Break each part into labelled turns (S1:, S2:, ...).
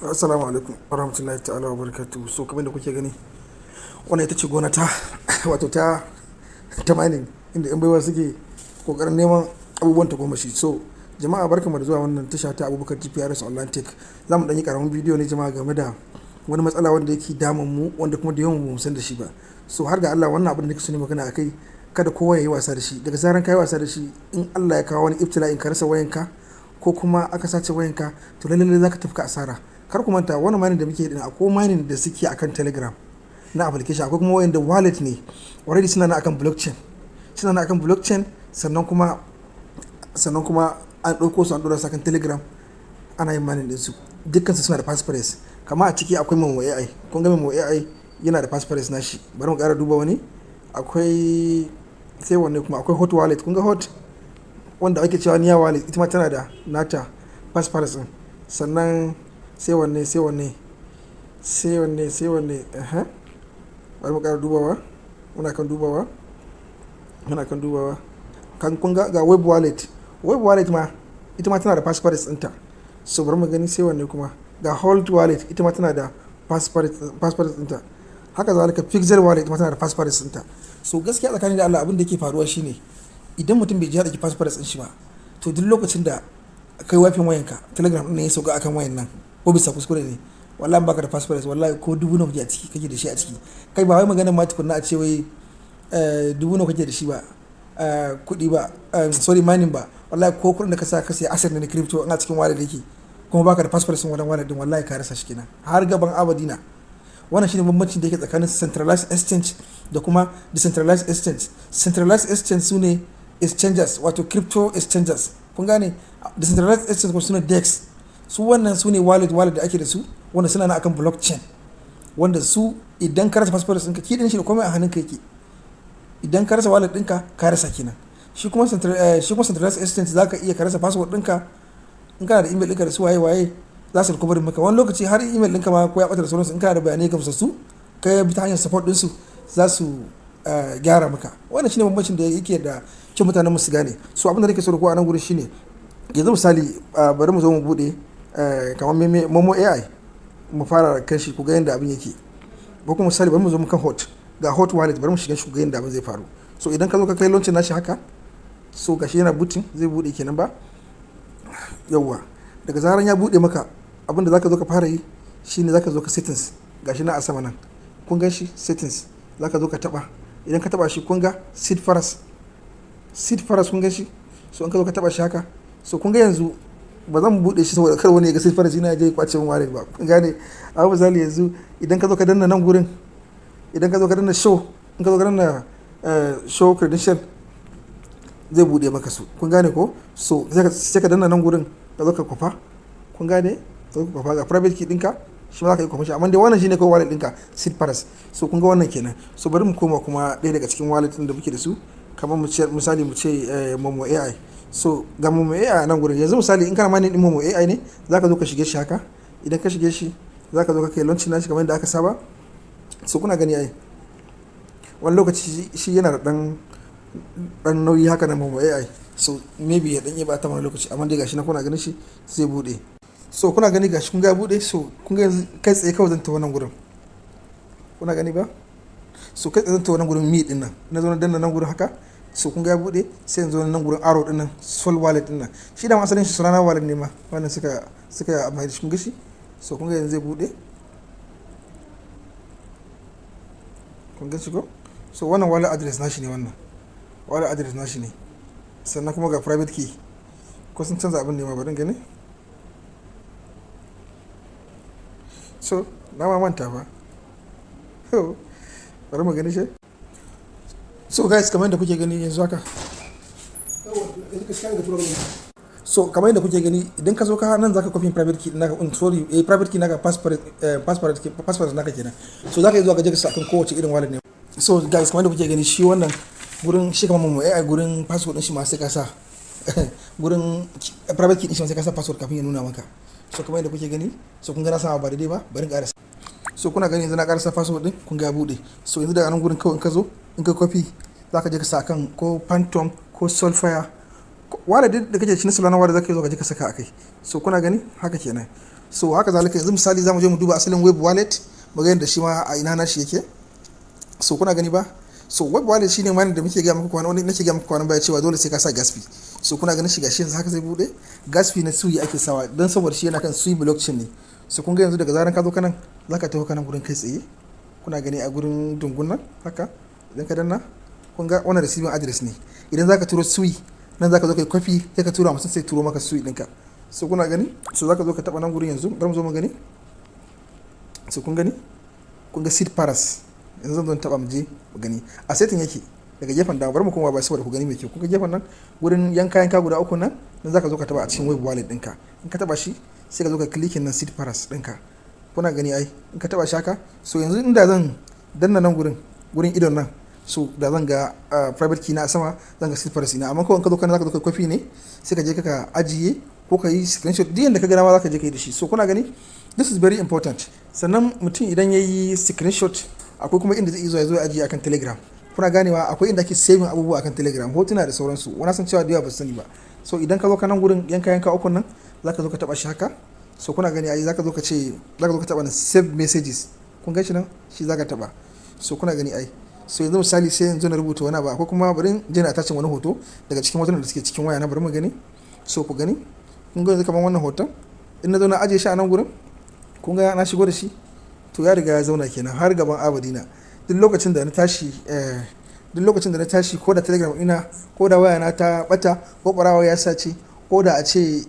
S1: Assalamu alaikum warahmatullahi ta'ala wa barakatuhu. So kamar da kuke gani, wannan ita ce gona ta, wato ta mining, inda 'yan baiwa suke kokarin neman abubuwan tagomashi. So jama'a, barkamu da zuwa wannan tasha ta Abubakar GPRS Online Tech. Za mu ɗan yi ƙaramin bidiyo ne, jama'a, game da wani matsala wanda yake damun mu, wanda kuma da yawan mu san da shi ba. So har ga Allah, wannan abin da nake so ne magana akai, kada kowa ya yi wasa da shi. Daga zaran ka yi wasa da shi, in Allah ya kawo wani ibtila'in ka rasa wayanka ko kuma aka sace wayanka, to lallai za ka tafka asara. Kar ku manta, wannan mining da muke yi, akwai mining da suke akan Telegram na application, akwai kuma wayanda wallet ne already suna na akan blockchain, suna na akan blockchain. Sannan kuma an ɗauko su, an ɗora su akan Telegram, ana yin mining ɗinsu. Dukkansu suna da passphrase. Kama a ciki akwai Memo AI. Kun ga Memo AI yana da passphrase nashi. Bari mu ƙara duba wani. Akwai, sai wanne kuma? Akwai Hot Wallet. Kun ga Hot, wanda ake cewa Near Wallet, ita ma tana da nata passphrase ɗin. Sannan sai wanne, sai wanne, sai wanne, sai wanne? Bari mu ƙara dubawa. Muna kan dubawa, muna kan dubawa. Kan kun ga Web Wallet. Web Wallet ma ita ma tana da passphrase ɗinta. So bari mu gani, sai wanne kuma? Ga Hold Wallet, ita ma tana da passphrase ɗinta. Haka zalika Pixel Wallet, ita ma tana da passphrase ɗinta. So gaskiya, tsakanin da Allah, abin da yake faruwa shine, idan mutum bai ji ya ɗauki passphrase ɗin shi ba, to duk lokacin da kai wiping wayanka, Telegram ɗin ne ya sauka akan wayan nan, ko bisa kuskure ne, wallahi baka da passphrase, wallahi ko dubu nawa kake a ciki, kake da shi a ciki. Kai, ba wai maganar ma tukunna a ce wai dubu nawa kake da shi ba, kuɗi ba, sorry, mining ba, wallahi ko kuɗin da ka sa ka siya asset ne na crypto, in a cikin wallet yake kuma baka da passphrase ɗin wannan wallet ɗin, wallahi ka rasa shi kenan har gaban abadina. Wannan shine bambancin da yake tsakanin centralized exchange da kuma decentralized exchange. Centralized exchange su ne exchanges, wato crypto exchanges, kun gane? Decentralized exchange kuma su ne DEX. Su wannan su ne wallet wallet da ake da su, wanda suna nan akan blockchain, wanda su idan ka rasa passphrase ɗinka, key ɗin shi da komai a hannunka yake. Idan ka rasa wallet ɗinka, ka rasa kenan. Shi kuma centralized exchange, za ka iya ka rasa password ɗinka, in kana da email ɗinka da su waye waye, za su recover maka. Wani lokaci har email ɗinka ma ko ya ɓata da sauransu, in kana da bayanai gamsassu, ka bi ta hanyar support ɗinsu, za su gyara maka. Wannan shine bambancin da yake da kyau mutanen mu su gane. So abin da nake so da ku a nan gurin shine, yanzu misali, bari mu zo mu buɗe kamar Momo AI, mu fara kan shi ku ga yadda abin yake. Ko kuma misali, bari mu zo mu kan Hot, ga Hot Wallet, bari mu shiga shi ku ga yadda abin zai faru. So idan ka zo ka kai launching nashi haka, so gashi yana booting, zai bude kenan ba. Yawwa, daga zaran ya bude maka, abin da zaka zo ka fara yi shine zaka zo ka settings. Gashi na a sama nan, kun gan shi, settings, zaka zo ka taba. Idan ka taba shi, kun ga seed phrase, seed phrase, kun gan shi? So in ka zo ka taba shi haka, so kun ga yanzu ba zan bude shi saboda kar wani ya ga seed phrase ina je kwace min wallet ba, kun gane? Amma misali yanzu, idan ka zo ka danna nan gurin, idan ka zo ka danna show, in ka zo ka danna show credential, zai bude maka su, kun gane ko? So sai ka danna nan gurin, ka zo ka kwafa, kun gane? Ka kwafa, ga private key ɗinka, shi ma za ka yi kwafa shi. Amma dai wannan shine kawai wallet ɗinka, seed phrase. So kun ga wannan kenan. So bari mu koma kuma ɗaya daga cikin wallet ɗin da muke da su, kamar mu ce misali, mu ce Momo AI. So ga Momo AI a nan gurin. Yanzu misali, in kana mining ɗin Momo AI ne, za ka zo ka shige shi haka. Idan ka shige shi, za ka zo ka kai launching nashi kamar yadda aka saba. So kuna gani ai, wani lokaci shi yana da ɗan ɗan nauyi haka na Momo AI, so maybe ya ɗan iya bata mana lokaci, amma dai gashi na, kuna ganin shi, zai buɗe. So kuna gani, gashi, kun ga ya buɗe. So kun ga yanzu kai tsaye kawai zan ta wannan gurin, kuna gani ba? So kai tsaye zan ta wannan gurin me ɗin nan. Na zo na danna nan gurin haka, so kun ga ya buɗe. Sai yanzu nan gurin arrow ɗin nan, Sol Wallet ɗin nan, shi da asalin shi Solana wallet ne ma wannan suka amfani da shi, kun ga shi? So kun ga yanzu zai buɗe, kun ga shi ko? So wannan wallet address nashi ne, wannan wallet address nashi ne. Sannan kuma ga private key. Ko sun canza abin ne ma? Bari gani. So na ma manta fa, bari mu gani shi. So guys, kamar yadda kuke gani yanzu haka, so kamar yadda kuke gani, idan ka zo ka nan, zaka copy private key naka, sorry, private key naka, passport naka kenan. So zaka yi zuwa ka je ka sa kan kowace irin wallet ne. So guys, kamar yadda kuke gani, shi wannan gurin shi kamar mu AI, gurin password din shi ma sai ka sa, gurin private key din shi ma sai ka sa password kafin ya nuna maka. So kamar yadda kuke gani, so kun ga na sama ba daidai ba, bari in ƙarasa. So kuna gani, yanzu na ƙarasa password din, kun ga ya bude. So yanzu daga nan gurin kawai, in ka zo in ka copy, zaka je ka sa kan ko Phantom ko Solfire wallet da kake ci na Solana wallet, zaka zo ka je ka saka akai. So kuna gani, haka kenan. So haka zalika, yanzu misali za mu je mu duba asalin web wallet, mu ga yadda shi ma a ina nashi yake. So kuna gani ba? So web wallet shine mining da muke ga muku kwana wani, nake ga muku kwanan baya cewa dole sai ka sa gas fee. So kuna ganin shi, gashi yanzu haka zai bude. Gas fee na Sui ake sawa don saboda shi yana kan Sui blockchain ne. So kun ga yanzu daga zaran ka zo kanan, zaka tafi kanan gurin kai tsaye. Kuna gani a gurin dungun nan haka, idan ka danna, kun ga wannan receiving address ne. Idan zaka turo Sui nan, zaka zo kai copy, sai ka tura mutum, sai turo maka Sui ɗinka. So kuna gani? So zaka zo ka taba nan gurin yanzu, bari mu zo mu gani. So kun gani? Kun ga seed phrase. Yanzu zan zo taba, mu je mu gani. A setting yake daga gefen dama. Bari mu koma ba saboda ku gani mai kyau. Kun ga gefen nan gurin yanka yanka guda uku nan, nan zaka zo ka taba a cikin web wallet ɗinka. In ka taba shi, sai ka zo ka clicking nan seed phrase ɗinka. Kuna gani ai? In ka taba shi haka, so yanzu inda zan danna nan gurin, gurin idon nan, so da zan ga private key na a sama, zan ga seed phrase ina. Amma kawai in ka zo kana, zaka zo ka copy ne, sai ka je ka ajiye ko ka yi screenshot, duk yanda ka ga dama zaka je ka yi da shi. So kuna gani, this is very important. Sannan mutum idan ya yi screenshot, akwai kuma inda zai iya zuwa ya zo ya ajiye akan Telegram. Kuna ganewa? Akwai inda ake saving abubuwa akan Telegram, hotuna da sauransu. Wani san cewa da yawa ba su sani ba. So idan ka zo ka nan gurin yanka yanka ukun nan, zaka zo ka taba shi haka. So kuna gani ai? Zaka zo ka ce, zaka zo ka taba save messages. Kun ga shi nan, shi zaka taba. So kuna gani ai? So yanzu misali sai yanzu na rubuta wani abu, akwai kuma, bari je na attaching wani hoto daga cikin hotunan da suke cikin waya na, bari mu gani. So ku gani, kun ga yanzu kamar wannan hoton, in na zo na ajiye shi a nan gurin, kun ga na shigo da shi, to ya riga ya zauna kenan har gaban abadina. Duk lokacin da na tashi, ko da Telegram ina, ko da waya na ta bata, ko barawa ya sace, ko da a ce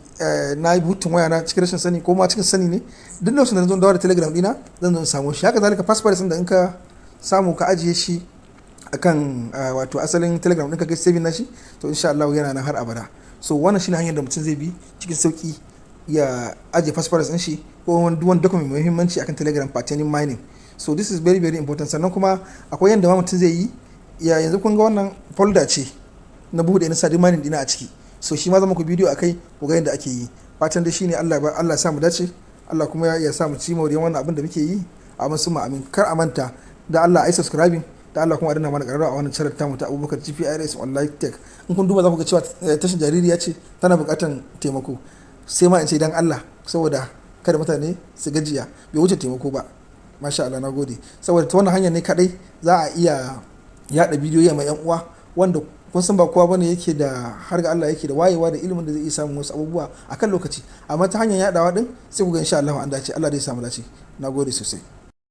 S1: na yi booting waya na cikin rashin sani ko ma cikin sani ne, duk lokacin da na zo dawo da Telegram dina, zan zo in samu shi. Haka zalika passphrase da in ka samu ka ajiye shi akan wato asalin Telegram ɗinka, kai saving nashi, to insha Allah yana nan har abada. So wannan shine hanyar da mutum zai bi cikin sauki ya ajiye passphrase ɗin shi ko wani duk wani document mai muhimmanci akan Telegram pertaining mining. So this is very very important. Sannan kuma akwai yanda ma mutum zai yi ya, yanzu kun ga wannan folder ce na buɗe na sadi mining dina a ciki. So shi ma zama ku bidiyo akai, ku ga yadda ake yi. Fatan dai shine Allah ba Allah sa mu dace, Allah kuma ya sa mu ci moriyar wannan abin da muke yi. Amin summa amin. Kar a manta da Allah ai subscribing, da Allah kuma a danna mana ƙararrawa a wannan channel tamu ta Abubakar GPRS Online Tech. In kun duba za ku ga cewa tashin jaririya ce, tana buƙatar taimako. Sai ma in ce dan Allah, saboda kada mutane su gajiya, bai wuce taimako ba. Masha Allah, na gode. Saboda ta wannan hanyar ne kadai za a iya yaɗa bidiyoyi mai yan uwa, wanda kun san ba kowa bane yake da, har ga Allah, yake da wayewa da ilimin da zai iya samun wasu abubuwa akan lokaci. Amma ta hanyar yaɗawa din, sai ku ga insha Allah an dace. Allah zai samu dace. Na gode sosai.